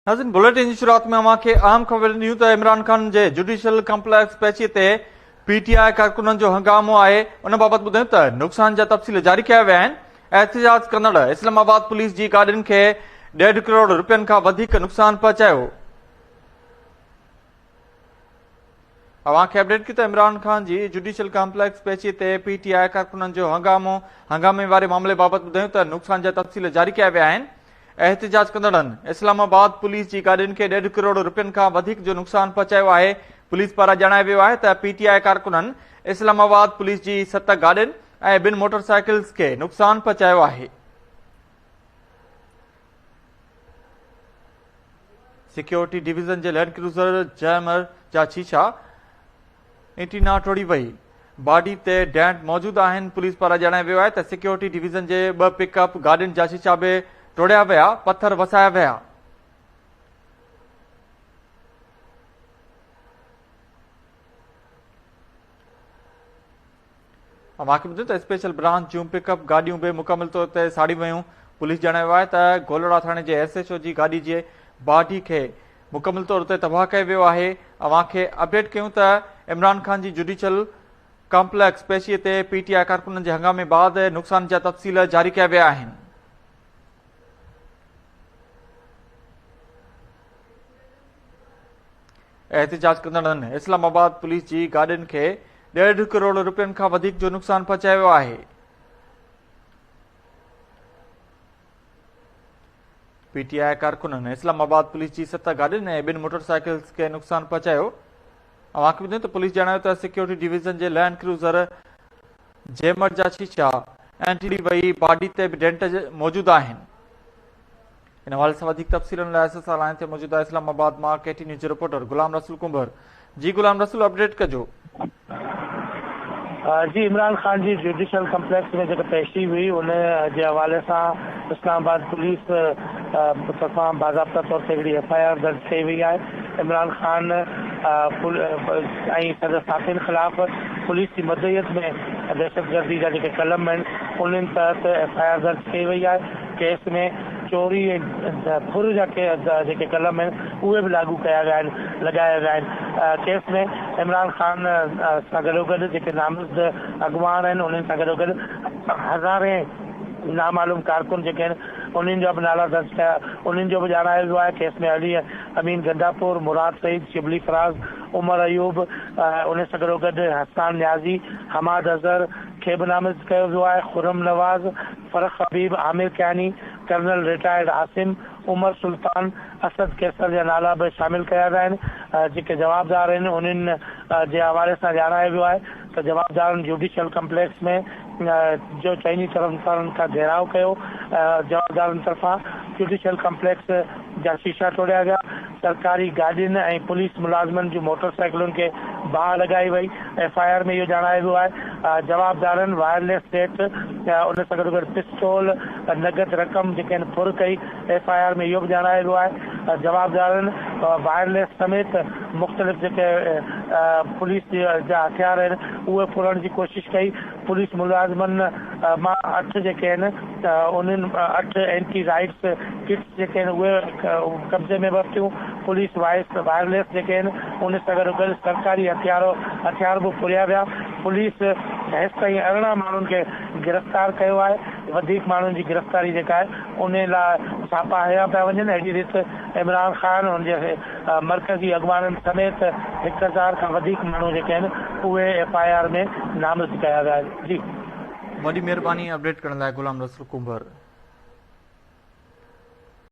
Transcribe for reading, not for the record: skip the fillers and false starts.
ناظرين بليٽن جي شروعات ۾ اوهان کي اهم خبر ڏيون ته عمران خان جي جڊيشل ڪمپليڪس پهچي تي پي ٽي آء ڪارڪنن جو هنگامو آهي ان بابت ٻڌايون ته نقصان جا تفصيل جاري ڪيا ويا آهن احتجاج ڪندڙ اسلام آباد پوليس جي گاڏين کي ڏيڍ ڪروڙ روپين کان وڌيڪ نقصان پهچايو. اوهان کي اپڊيٽ ڪيون ته عمران خان جي جڊيشل ڪامپليڪس پهچي تي پي ٽي آء ڪارڪنن جو هنگامو، هنگامي واري معاملي بابت ٻڌايون ته نقصان جا تفصيل جاري ڪيا ويا آهن، احتجاج ڪندڙن اسلام آباد پوليس جي گاڏين کي ڏيڍ ڪروڙ روپين کان وڌيڪ جو نقصان پهچايو آهي، پوليس پاران ڄاڻايو ويو آهي ته پي ٽي آء ڪارڪنن اسلام آباد پوليس جي ست گاڏين ۽ ٻن موٽر سائيڪلز کي نقصان پهچايو آهي. سيڪيورٽي ڊويزن جي لينڊ ڪروزر جيمر جا شيشا اينٽينا ٽوڙي وئي، باڊي تي ڊينٽ موجود آهن، پوليس پاران ڄاڻايو ويو آهي ته سيڪيورٽي ڊويزن جي ٻه پڪ اپ گاڏين جا شيشا به ٽوڙيا ويا، پٿر وسايا ويا. اوهان کي ٻڌايون ته اسپيشل برانچ جون پڪ اپ گاڏيون به مڪمل طور تي ساڙيون ويون، پوليس ڄاڻايو آهي ته گولڙا ٿاڻي جي ايس ايڇ او جي گاڏي جي باڊي کي مڪمل طور تي تباهه ڪيو ويو آهي، اوهان کي اپڊيٽ ڪيون ته عمران خان جي جڊيشل ڪامپليڪس پيشي تي پي ٽي آء ڪارڪنن جي هنگامي بعد نقصان جا تفصيل جاري ڪيا ويا آهن. احتجاج ڪندڙن اسلام آباد پوليس جي گاڏين کي ڏيڍ ڪروڙ روپين کان وڌيڪ جو نقصان پهچايو آهي. پي ٽي آء ڪارڪنن اسلام آباد پوليس جي ست گاڏين ۽ ٻن موٽر سائيڪلز کي نقصان پهچايو. اوهان کي ٻڌايون ته پوليس ڄاڻايو ته سيڪيورٽي ڊويزن جي لينڊ ڪروزر جيمر جا شيشا ۽ ٽي وئي باڊي تي به ڊينٽ موجود آهن. ان حوالي سان وڌيڪ تفصيلن لاء اسان سان لائين تي موجود آهي اسلام آباد مان ڪي ٽي نيوز جو رپورٽر غلام رسول ڪنڀر جي غلام رسول اپڊيٽ ڪجو. جي عمران خان جي جوڊيشل ڪمپليڪس ۾ جيڪا پيشي هئي ان جي حوالي سان اسلام آباد پوليس طرفان باضابطا طور تي هڪڙي ايف I R درج ڪئي وئي آهي عمران خان ۽ سندس ساٿين خلاف پوليس جي مدعيت ۾ دهشتگردي جا جيڪي قلم آهن انهن تحت ايف I R درج ڪئي وئي آهي ڪيس ۾ چوري ۽ ڦر جا جيڪي قلم آهن اهي به لاڳو ڪيا ويا آهن لڳايا ويا آهن ڪيس ۾ عمران خان سان گڏوگڏ جيڪي نامزد اڳواڻ آهن انهن سان گڏوگڏ هزارين نامعلوم ڪارڪن جيڪي آهن انهن جا به نالا درج ڪيا انهن جو به ڄاڻايو ويو آهي ڪيس ۾ علي امين گنڊاپور مراد سعيد شبلي فراز عمر ايوب ان سان گڏوگڏ حسان نيازي حماد اظهر کي به نامزد ڪيو ويو آهي خرم نواز فرخ حبيب، عامر ڪياني، ڪرنل رٽائرڊ عاصم، عمر سلطان، اسد قيصر جا نالا به شامل ڪيا ويا آهن، جيڪي جوابدار آهن انهن جي حوالي سان ڄاڻايو ويو آهي ته جوابدارن جوڊيشل ڪمپليڪس ۾ جو چئني طرفن کان گهيراء ڪيو، جوابدارن طرفان جوڊيشل ڪمپليڪس جا شيشا ٽوڙيا ويا، سرڪاري گاڏين ۽ پوليس ملازمن جون موٽر سائيڪلن کي باهه لڳائي وئي، ايف I R ۾ اهو ڄاڻايو ويو آهي جوابدارن وائرليس سيٽ ان سان گڏوگڏ پستول، نقد رقم جيڪي آهن ڦر ڪئي، ايف I R ۾ اهو به ڄاڻايو ويو آهي جوابدارن وائرليس سميت مختلف جيڪي پوليس جا هٿيار آهن اهي ڦرڻ جي ڪوشش ڪئي، پوليس ملازمن مان اٺ جيڪي آهن انهن اٺ اينٽي رائٽس ڪٽس جيڪي آهن اهي قبضي ۾ ورتيون، پوليس وائس وائرليس جيڪي آهن ان سان گڏوگڏ سرڪاري هٿيار هٿيار به ڦريا ويا، پوليس هيستائين 18 ماڻهن کي گرفتار ڪيو آهي، وڌيڪ ماڻهن جي گرفتاري جيڪا آهي انهي لاء ڇاپا هنيا پيا وڃن، اهڙي ريت عمران خان ان جي مرڪزي اڳواڻن سميت 1000 کان وڌيڪ ماڻهو جيڪي آهن اهي ايف I R ۾ نامزد ڪيا ويا آهن جي. وڏي مهرباني اپڊيٽ ڪرڻ لاء غلام رسول ڪنڀر.